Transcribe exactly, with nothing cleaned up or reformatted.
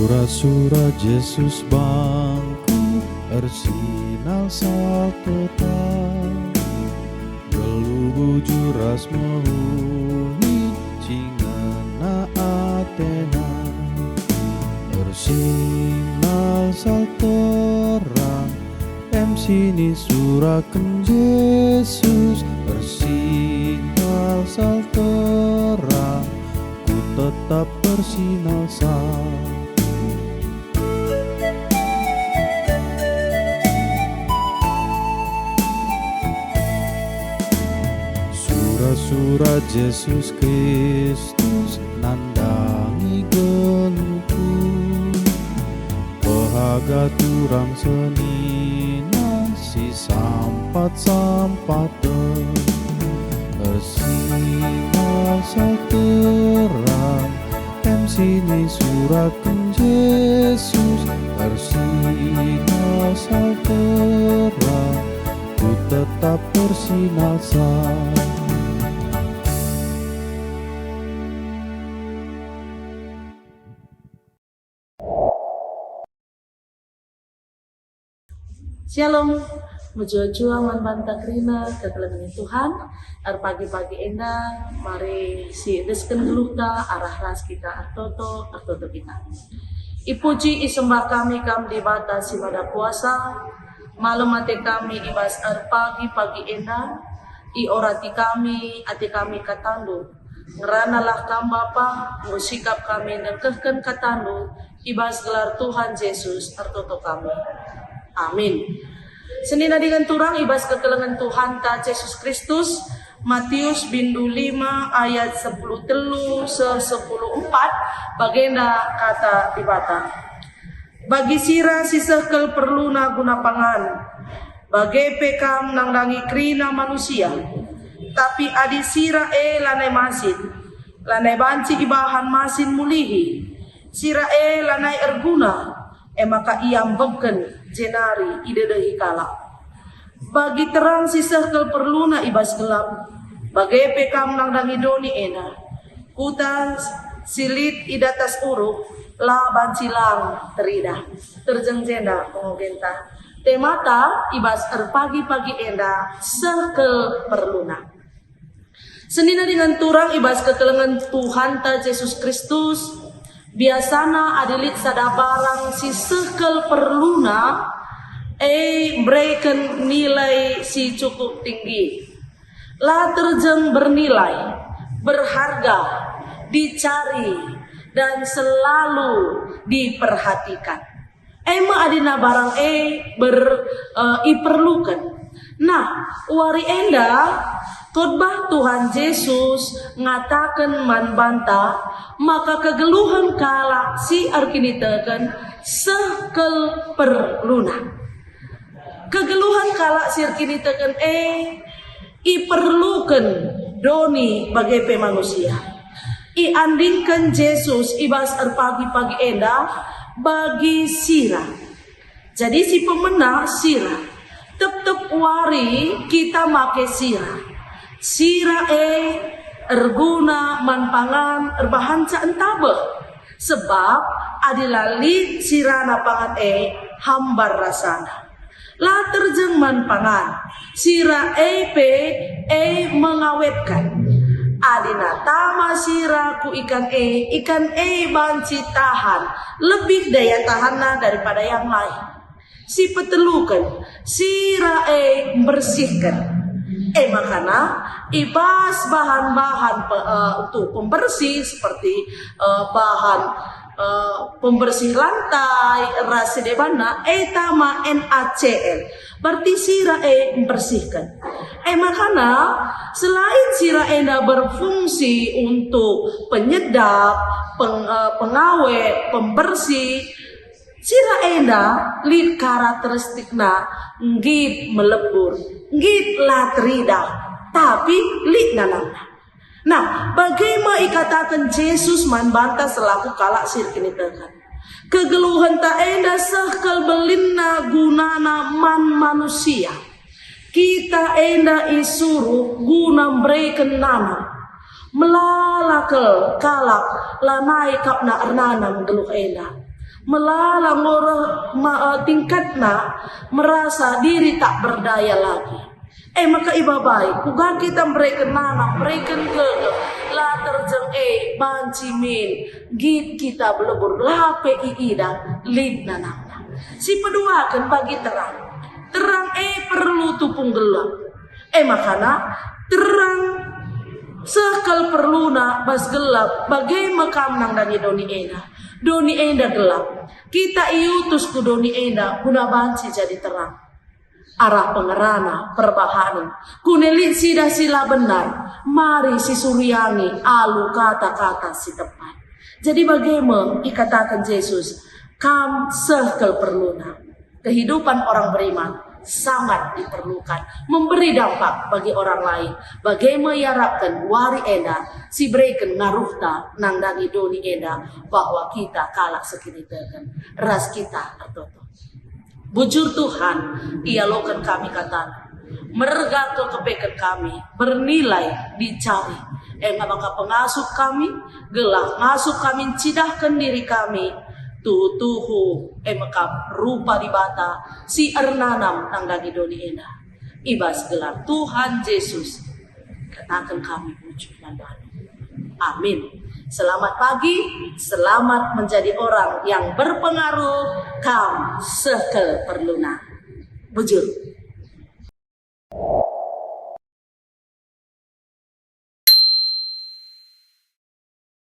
Sura-sura Jesus bangku ersinal salteta, nggeluh bujur ras mehuli si ngena atena. Ersinal salterang, em si nisuraken Jesus, ersinal salterang, ku tetap ersinal sal. Sura-sura Jesus Kristus nandangi geluhku. Pehaga turang senina si sampat-sampaten. Ersinal salterang, em si nisuraken Jesus. Ersinal salterang, ku tetap ersinal sal. Shalom, mejuah-juah man banta kerina kekelengen Tuhan. Erpagi-pagi enda, mari siendesken geluhta arah ras kita ertoto, ertoto kita. Ipuji, isembah kami Kam Dibata si Mada Kuasa, malem ate kami i bas erpagi-pagi enda, iorati kami ate kami kataNdu. Ngeranalah Kam Bapa, enggo sikap kami nengkehken kataNdu, i bas gelar Tuhan Jesus ertoto kami. Amin. Senina dingen turang i bas kekelengen Tuhanta Jesus Kristus, Matius bindu lima ayat sepuluh telu seh sepuluh empat, bagenda kata Dibata. Bagi sira si seh kal perluna guna pangan, bage pe kam nandangi kerina manusia. Tapi adi sira e lanai masin, lanai banci ibahan masin mulihi, sira e lanai erguna, e maka ia mbengken jenari idedehi kalak. Bagi terang si seh kal perluna i bas gelap, bage pe kam nandangi doni enda. Kuta si lit i datas uruh la banci lang teridah. Terjeng jenda pengogenta. Temata i bas erpagi-pagi enda seh kal perluna. Senina dingen turang i bas kekelengen Tuhanta Jesus Kristus, biasana adi lit sada barang si seh kal perluna, e mbereken nilai si cukup tinggi. La terjeng bernilai, berharga, dicari, dan selalu diperhatikan. E me adina barang e ber-, eh, iperluken. Nah, wari enda khotbah Tuhan Jesus ngataken man banta maka kegeluhen kalak si erkiniteken seh kal perluna. Kegeluhen kalak si erkiniteken e iperluken doni bage pe manusia. Iandingken Jesus i bas erpagi-pagi enda bagi sira. Jadi si pemena sira. Tep-tep wari kita make sira. Sira e erguna man pangan erbahanca entabeh. Sebab adi la lit sirana pangan e, hambar rasana. La terjeng man pangan, sira e pe e mengawetken. Adina tama sira ku ikan e, ikan e banci tahan lebih daya tahanna daripada yang lain. Si peteluken, sira e mbersihken. E makana, i bas bahan-bahan pe-, eh, untuk pembersih seperti, eh, bahan, eh, pembersih lantai, ras si debanna, e tama N A C L. Berarti sira e mbersihken. E makana, selain sira enda berfungsi untuk penyedap, peng-, eh, pengawet, pembersih, sira enda lit karakteristikna nggit melebur, nggit la teridah, tapi lit nanamna. Nah, bage me ikataken Jesus man banta selaku kalak si erkiniteken. Kegeluhenta enda seh kal belinna gunana man manusia. Kita enda isuruh guna mbereken nanam. Melala kal kalak lanai kapna ernanam geluh enda. Melala ngoreh ma, eh, tingkatna, merasa diri tak berdaya lagi. E maka ibabai, kuga kita mereken nanam, mereken gegeh, la terjeng e banci min, git kita belebur, la pe iidah, lit nanamna. Si peduaken bagi terang. Terang e perlu tupung gelap. E makana terang seh kal perluna bas gelap, bage me kam nandangi doni enda. Doni enda gelap. Kita iutus ku doni enda guna banci jadi terang. Arah pengerana, perbahanen. Kune lit sidah si la benar, mari sisuriangi alu kata-kata si tepat. Jadi bage me ikataken Jesus, kam seh kal perluna. Kehidupan orang beriman sangat diperlukan, memberi dampak bagi orang lain. Bage me iarapken wari enda si bereken ngaruhta nandangi doni enda, bahwa kita kalak sekiniteken ras kita ertoto. Bujur Tuhan, ialoken kami kataNa. Merga kekepeken kami bernilai dicari. E maka pengasup kami, gelah ngasup kami ncidahken diri kami tuhu-tuhu, e maka rupa Dibata si ernanam nandangi doni enda. I bas gelar Tuhan Jesus, kataken kami bujur man baNdu. Amin. Selamat pagi, selamat menjadi orang yang berpengaruh, kam seh kal perluna. Bujur.